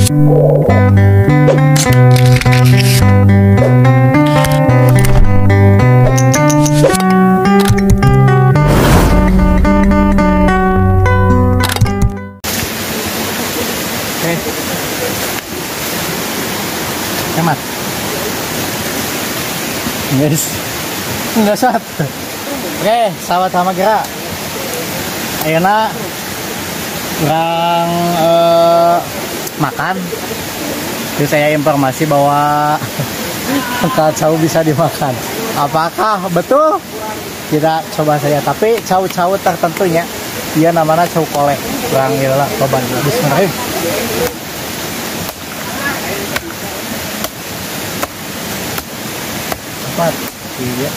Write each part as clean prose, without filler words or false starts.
Oke. Hemat. Guys. Enggak sat. Oke, sahabat Hamagera. Ayeuna urang makan. Terus saya informasi bahwa tangkal cau bisa dimakan. Apakah betul? Kita coba saja. Tapi cau-cau tertentunya, dia namanya cau kolek. Kurang lah, coba. Bismillahirrahmanirrahim. Empat, tiga.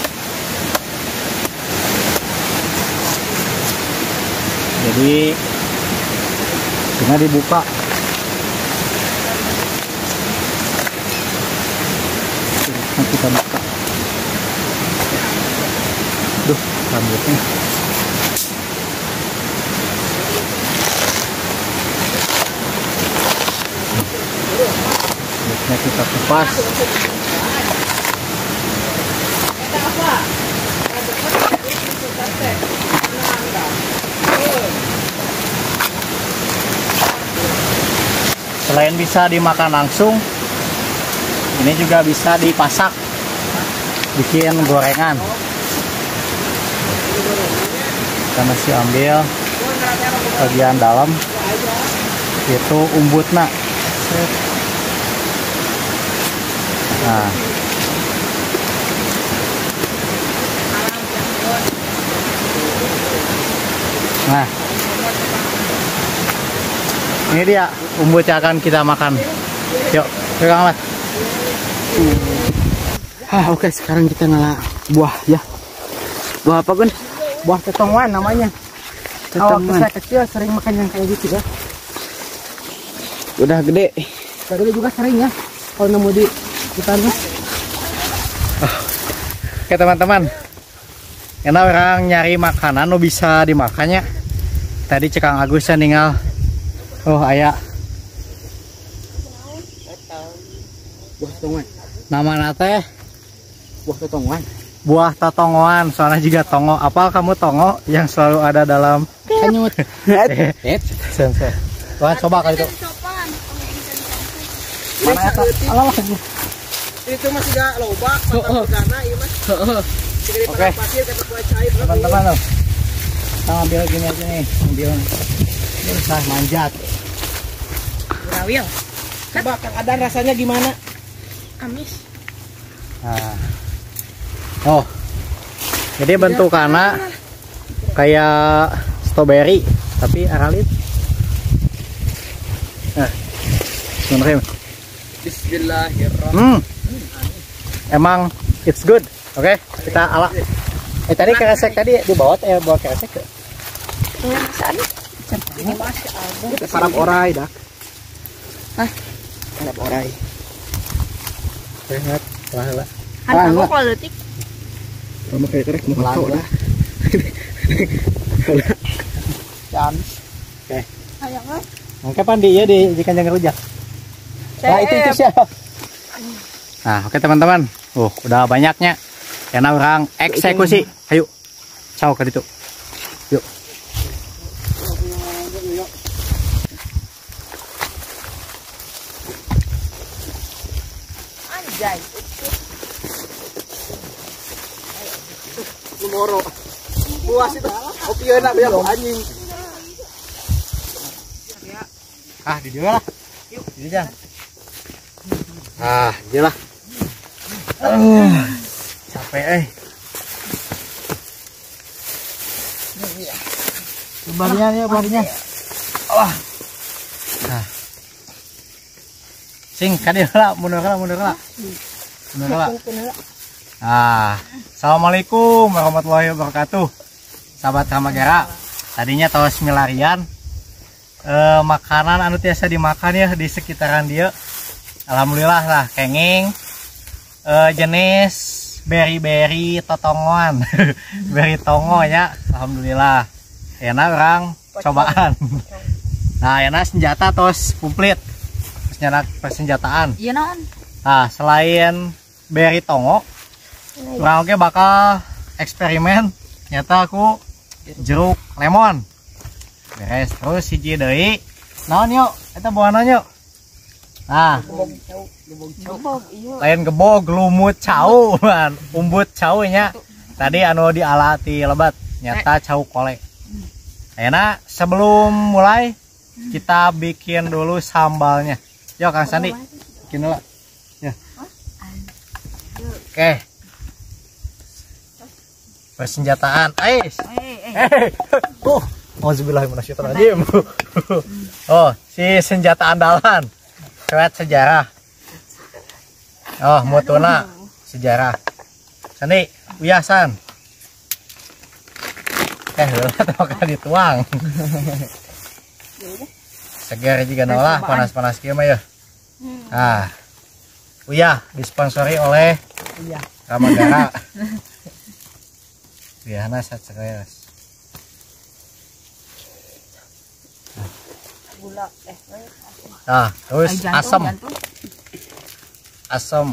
Jadi, ini dibuka. Nah, kita buka. Duh, rambutnya. Rambutnya kita kupas. Selain bisa dimakan langsung, ini juga bisa dipasak, bikin gorengan. Kita masih ambil bagian dalam, itu umbutna. Nah, nah, ini dia umbut yang akan kita makan. Yuk, yuk Kang Ahmad. Oke, sekarang kita ngalah buah ya. Buah apa, Gun? Buah tetongan namanya. Kalau waktu saya kecil sering makan yang kayak gitu ya. Udah gede. Udah gede juga sering ya. Kalau nemu di hutan. Oke teman-teman. Karena orang nyari makanan nu bisa dimakannya. Tadi cek Kang Agus ninggal. Oh, aya. Buah tetongan. Namana teh buah tetongan. Buah totongoan, soalnya juga tongo. Apal kamu tongo yang selalu ada dalam kanyut. Sensei. Wah, coba kali itu. Mana eta? Alah, itu masih gak loba, mata ieu mah. Oke. Teman-teman loh. Kita ambil gini aja nih, ambil. Usah manjat. Rawil. Coba Kang Adan rasanya gimana? Amis. Nah. Oh. Jadi bentukannya kayak strawberry tapi aralit. Nah. Bismillahirrahmanirrahim. Bismillahirrahmanirrahim. Emang it's good. Oke, kita ala. Tadi keresek tadi dibawa bawa keresek ke? Ini masih ada. Sarap orai dah. Hah? Sarap orai. Sehat, lah. Kan aku kalau detik. Kamu kayak kerek mau kau dah. Oke. Ayo, kan? Oke, Pandi ya di kanjeng rujak. Nah, itu siapa? Nah, oke teman-teman. Udah banyaknya. Karena orang eksekusi. Ayo. Ciao ke ditu. Yuk. Anjay. Lumoro. Puas itu. Kopi enak banyak anjing. Ah, di dia lah. Yuk, di dia. Ah, dia lah. Capek Barinya ya, barinya. Wah. Nah. Sing kadieu lah, mundur lah, mundur lah. Mundur lah. Nah, assalamualaikum warahmatullahi wabarakatuh. Sahabat Hamagera. Tadinya tos milarian makanan anu tiasa dimakan ya di sekitaran dia. Alhamdulillah lah kenging jenis beri-beri totongoan. Beri tongo ya, alhamdulillah. Enak orang cobaan. Nah, enak senjata tos komplit. Persenjataan. Iya naon? Nah, selain beri tongo, urang oge bakal eksperimen nyata aku jeruk lemon. Beres terus hiji deui. Naon yuk? Eta buah naon yuk? Nah, lain gebog lumut cau, umbut cau nya. Tadi anu diala ti lebat nyata cau kole. Ayeuna sebelum mulai kita bikin dulu sambalnya. Yo Kang Sandi, bikin dulu. Ya. Oke. Persenjataan. Ais. Oh, auzubillahiminasyaitonirrajim. Oh, si senjata andalan. Coet sejarah. Oh, mutuna sejarah. Sandi, uyasan. Heula bakal dituang. Segar juga nolah panas-panas kieu mah ya. Ah. Uyah disponsori oleh Ramagara. Uyahna saceres. Gula Nah, terus asem. Asem.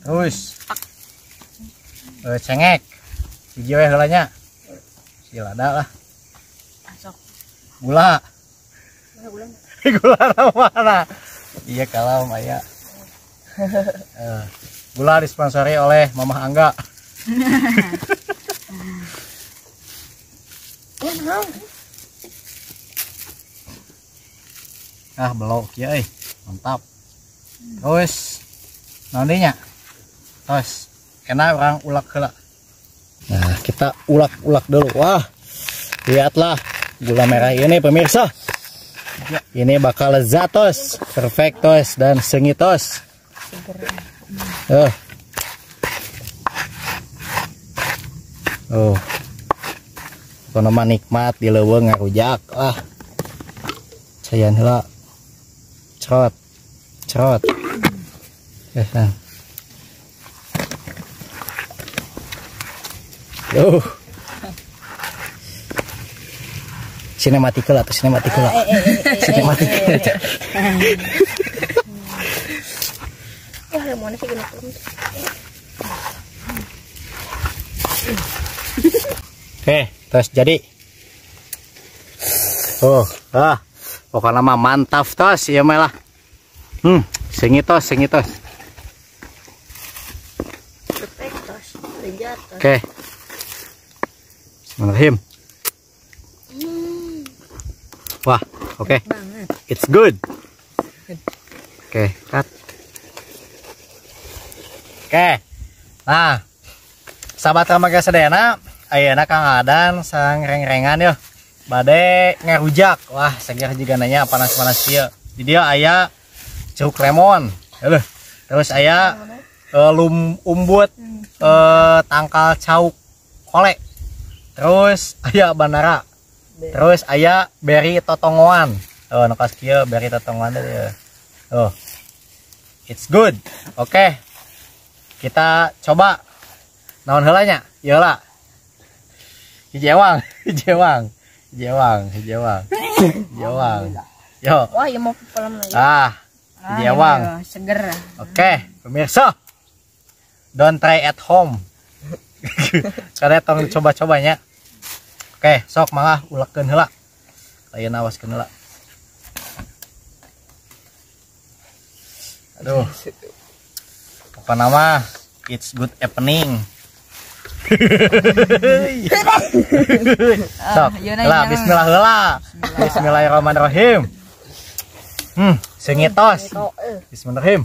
Terus cengek. Hiji we heula nya. Si lada lah. Gula. Gula mana? Iya kalau Maya. Gula disponsori oleh Mamah Angga. Ah belok ya, mantap. Terus nantinya, terus enak orang ulak heula. Nah kita ulak-ulak dulu. Wah, lihatlah gula merah ini pemirsa. Ini bakal lezat tos, perfect tos dan sengit tos. Oh, kono mah nikmat di leuweung ngarujak. Ah, cayan heula. Cerot, cerot. Duh. Sinematikal atau sinematikal? Sinematikal. Wah, lemonnya sih genap. Oke, terus jadi. Oh, ah, pokoknya mah mantap tos, ya mah lah. Sengit tos, sengit tos. Oke. Bismillahirrahmanirrahim. Wah, oke. Okay. It's good. Oke, okay, cut. Oke. Okay. Nah, sahabat Ramaga sadayana, ayeuna Kang Adan sang reng-rengan yo. Bade ngarujak. Wah, seger juga nanya panas-panas kieu. Di dieu aya jeruk lemon. Heuh. Terus aya umbut tangkal cauk kole. Terus aya bandara. Terus aya beri totongoan. Oh, nu kaos kieu beri totongoan teh. Oh. It's good. Oke. Okay. Kita coba. Naon heula nya? Ieu heula. Hiji ewang, hiji ewang. Hiji ewang, hiji ewang. Hiji ewang. Yo. Wah, ieu mau pelem lagi. Ah, hiji ewang. Seger. Oke, okay, pemirsa. Don't try at home. Karena tong coba-cobanya. Oke, sok mangga ulekeun heula. Ayeuna awaskeun heula. Aduh. Apa nama? It's good evening. Sok, lah bismillah heula. Bismillahirrahmanirrahim. Sengit tos. Bismillahirrahmanirrahim.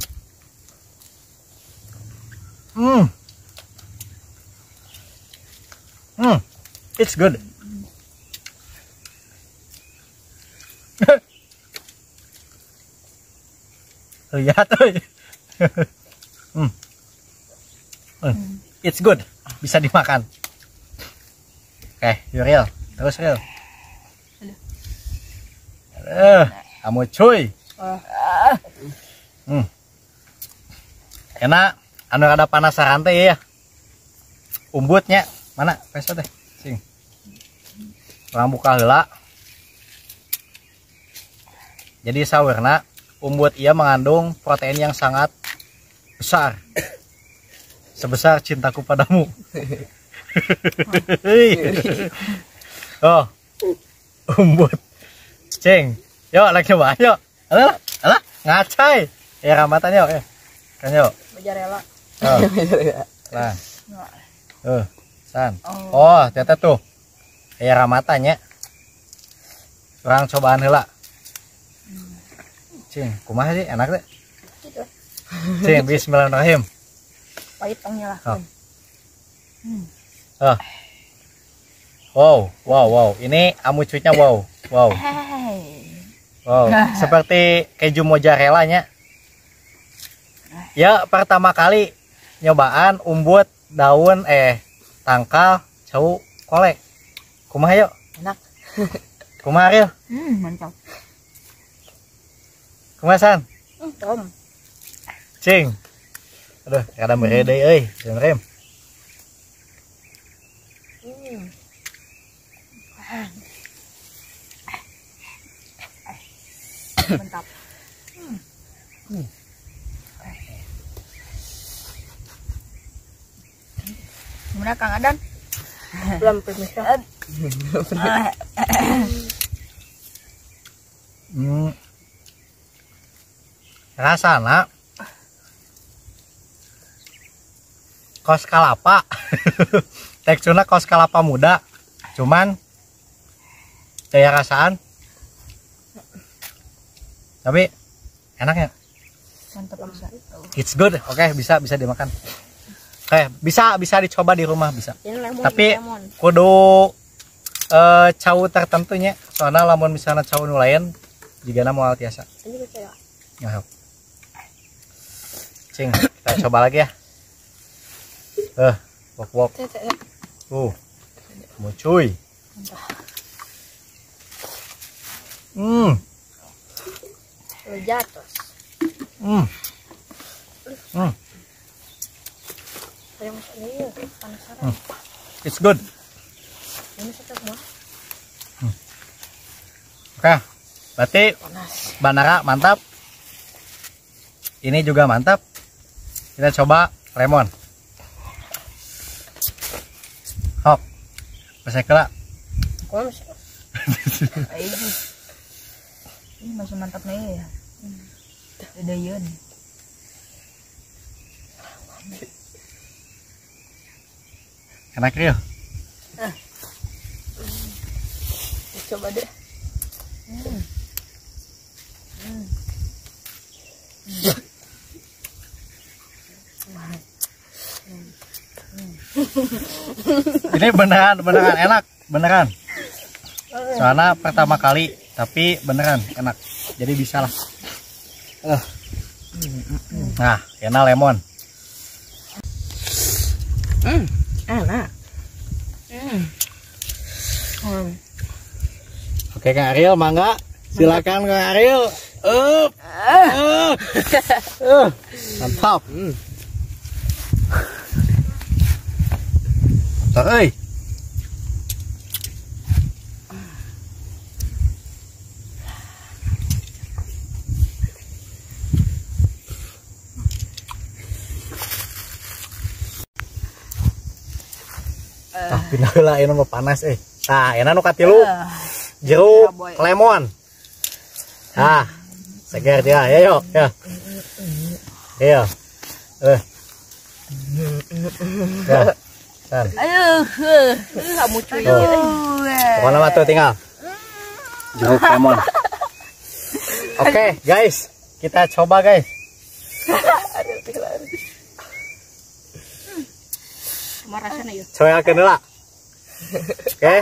It's good. Lihat, It's good, bisa dimakan. Oke, Yuril, terus Ril. Kamu cuy. Enak, anu rada penasaran teh ya. Umbutnya mana peso teh? Sing. Urang buka heula. Jadi sawerna umbut ia mengandung protein yang sangat besar. Sebesar cintaku padamu. Oh. Umbut. Ceng. Yuk, lagi coba. Yuk. Alah, alah, ngacai. Ya ramatan yuk. Kan yuk. Mozzarella. Oh. Nah. San. Oh, ternyata tuh. Ya ramatannya. Orang cobaan heula. Cing, kumaha sih enak deh. Gitu. Cing, bismillahirrahmanirrahim. Pahit tong nyalahkeun. Oh. Wow, wow, wow. Ini amucunya wow, wow. Wow, seperti keju mozzarella-nya. Ya, pertama kali nyobaan umbut daun tangkal cau kolek. Kumaha yuk? Enak. Kumaha Ril? Mantap. Kumaha San? Tom. Cing. Aduh, kada mere deui euy, rem. Mantap. Gimana Kang Adan? Belum pemirsa. Rasana kos kalapa. Teksturnya kos kalapa muda, cuman daya rasaan tapi enaknya. Mantap bisa. It's good. Oke, bisa dimakan. Oke, bisa dicoba di rumah bisa. Ini lemon, tapi lemon. Kudu cau tertentunya, soalnya lamun misalnya cau nu lain jigana moal tiasa. Ini bisa ya. Nah, cing, kita coba lagi ya. Wok wok. Mucuy. Jatuh. It's good. Oke, berarti bandara mantap. Ini juga mantap. Kita coba lemon. Hop. Bisa kela. Ini masih mantap nih ya. Udah yun. Enak Rio. Coba deh. Ini beneran enak, beneran. Soalnya pertama kali, tapi beneran enak. Jadi bisa lah. Nah, enak lemon. Enak. Oke Kang Ariel, mangga. Silakan Kang Ariel. Mantap. Mantap, euy. Tah pindah heula ieu mah panas euy. Tah, enak nu katilu. Jeruk lemon. Ah, seger dia. Ya yuk, ya. Iya. Ya. San. Aduh, kamu cuy. Pokoknya mah tuh tinggal jeruk lemon. Oke, guys, kita coba guys. Rasanya yuk. Coyakeun heula. Oke.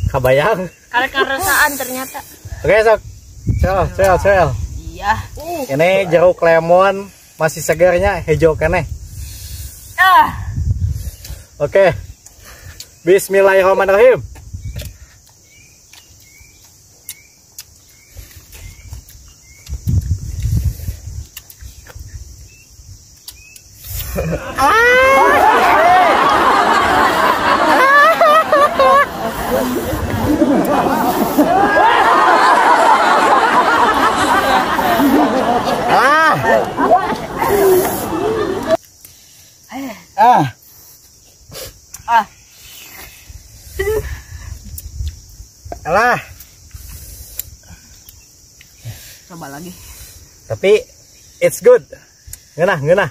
Kabayang. Karena kerasaan ternyata. Oke, sok. Cel, cel. Iya. Ini jeruk lemon masih segernya, hijau keneh. Ah. Oke. Bismillahirrahmanirrahim. Ah. Ah. Ah. Alah. Coba lagi. Tapi it's good. Ngeunah, ngeunah.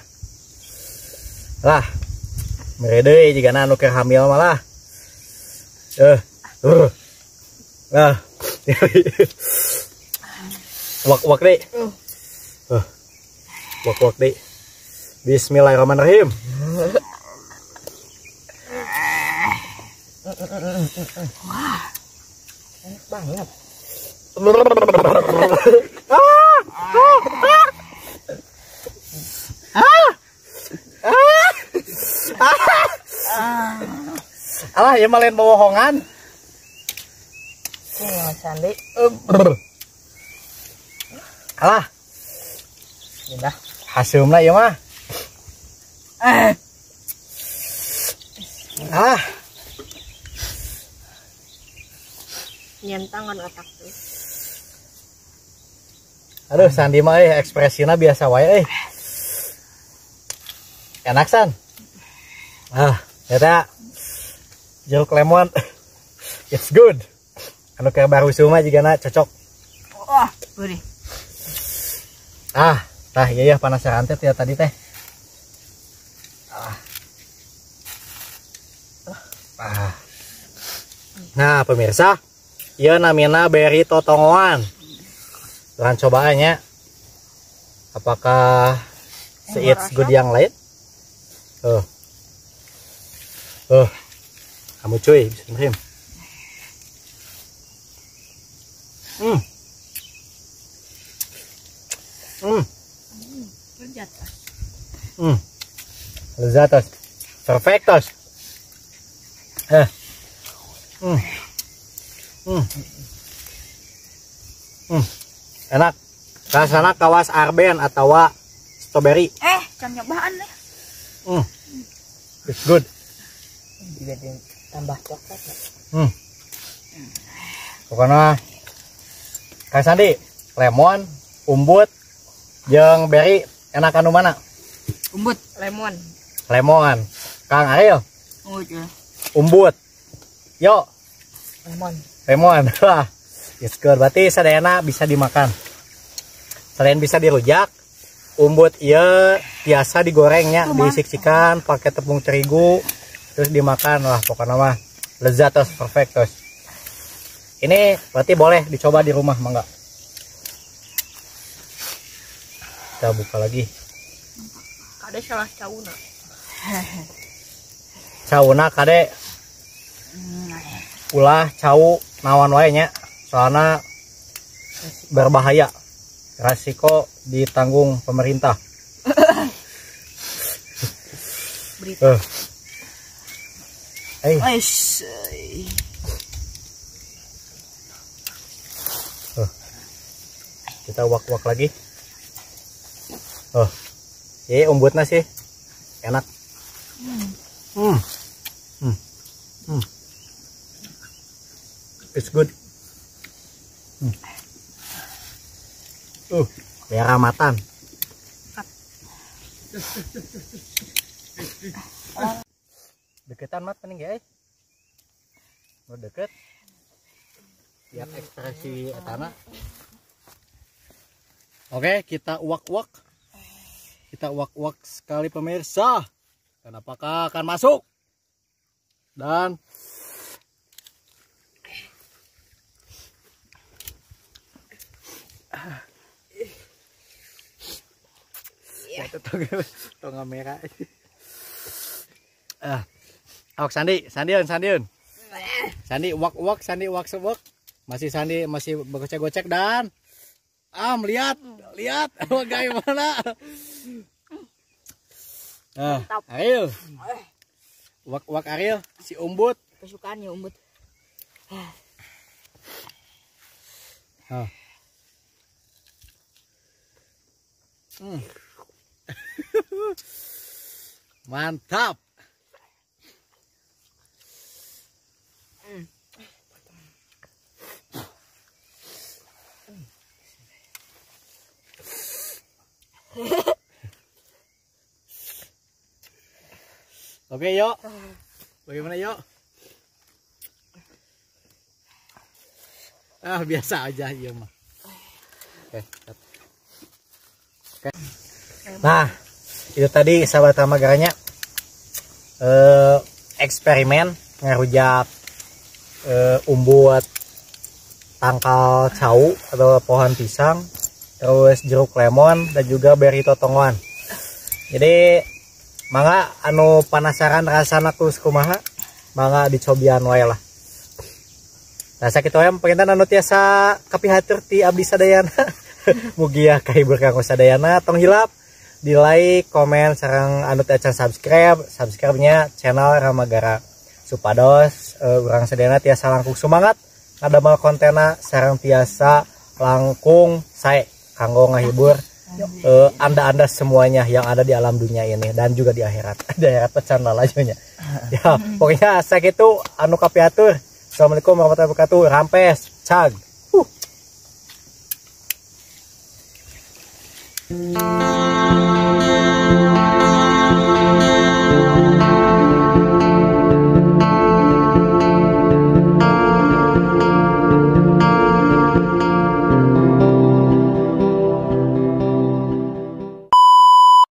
Lah. Mere deui jigana anu keur hamil malah. Ah. Wak-wak deui. Wak-wak deui. Bismillahirrahmanirrahim. Wah. Enak banget. Alah, ya mah lain bohongan. Sandi. Alah. Pindah. Hasilna ieu mah. Ah. Nyentangan otak tuh. Aduh, Sandi mah ekspresina biasa wae euy. Enak San. Ah, eta jeruk lemon. It's good. Anu keur baru mah jigana cocok. Wah, gurih. Ah, tah iya ya penasaran teh ya tadi teh. Ah. Ah. Nah, pemirsa, ieu namina beri totongoan. Urang cobaan nya. Apakah it's good yang lain? Oh. Oh. Kamu cuy, bisa ngerim. Hmm. Hmm. Lezat. Hmm. Lezat tos. Perfectos. Hmm. Hmm. Hmm. Enak. Rasana kawas arben atau strawberry. Can nyobaan deh. Hmm. It's good. Juga ditambah coklat. Hmm. Pokoknya Kang Sandi, lemon, umbut, jeung berry enak anu mana? Umbut, lemon. Lemon. Kang Ariel? Umbut ya. Umbut. Yo. Lemon. Lemon. Wah. It's good. Berarti sadayana bisa dimakan. Selain bisa dirujak, umbut ieu biasa digorengnya, disik-sikan pakai tepung terigu, terus dimakan. Wah, pokoknya mah lezat terus, perfect terus. Ini berarti boleh dicoba di rumah, mangga. Kita buka lagi. Kade salah cauna. Cauna kade ulah cau nawan wae nya, soalna berbahaya. Resiko ditanggung pemerintah. Berita. Hey. Kita wak-wak lagi. Oh, ini umbutnya sih enak. Hmm. Hmm. Hmm. It's good. Hmm. Merah matan. Deketan mat pening ya. Mau deket. Lihat ekspresi etana. Oke, kita uak-uak. Kita uak-uak sekali pemirsa. Dan apakah akan masuk? Dan tongga merah. Ah, Sandi, Sandiun, Sandiun. Sandi uak-uak, Sandi uak sewek. Masih Sandi masih bergocek-gocek dan lihat, lihat bagaimana. Ah, Ariel. Uak-uak Ariel, si umbut. Kesukaannya umbut. Ah. Hmm. Mantap. Oke, yuk. Bagaimana, yuk? Ah, biasa aja iya mah. Oke. Oke. Nah, itu tadi sahabat Ramagaranya eksperimen ngarujak umbut tangkal cau atau pohon pisang, terus jeruk lemon dan juga beri totongoan. Jadi mangga anu penasaran rasana terus kumaha, mangga dicobian wae lah. Nah, sakitu wae panginten anu tiasa kapihatur ti abdi sadayana. Mugia kahibur kanggo sadayana, tong hilap di like, komen, sareng anu teu acan subscribe, subscribe-nya channel Ramagara supados urang sadayana tiasa langkung semangat ngadamel kontena sareng tiasa langkung sae kanggo ngahibur anda-anda semuanya yang ada di alam dunia ini dan juga di akhirat. Di akhirat pecan lah lajunya. Ya, pokoknya sakitu anu kapihatur. Assalamualaikum warahmatullahi wabarakatuh. Rampes, cag.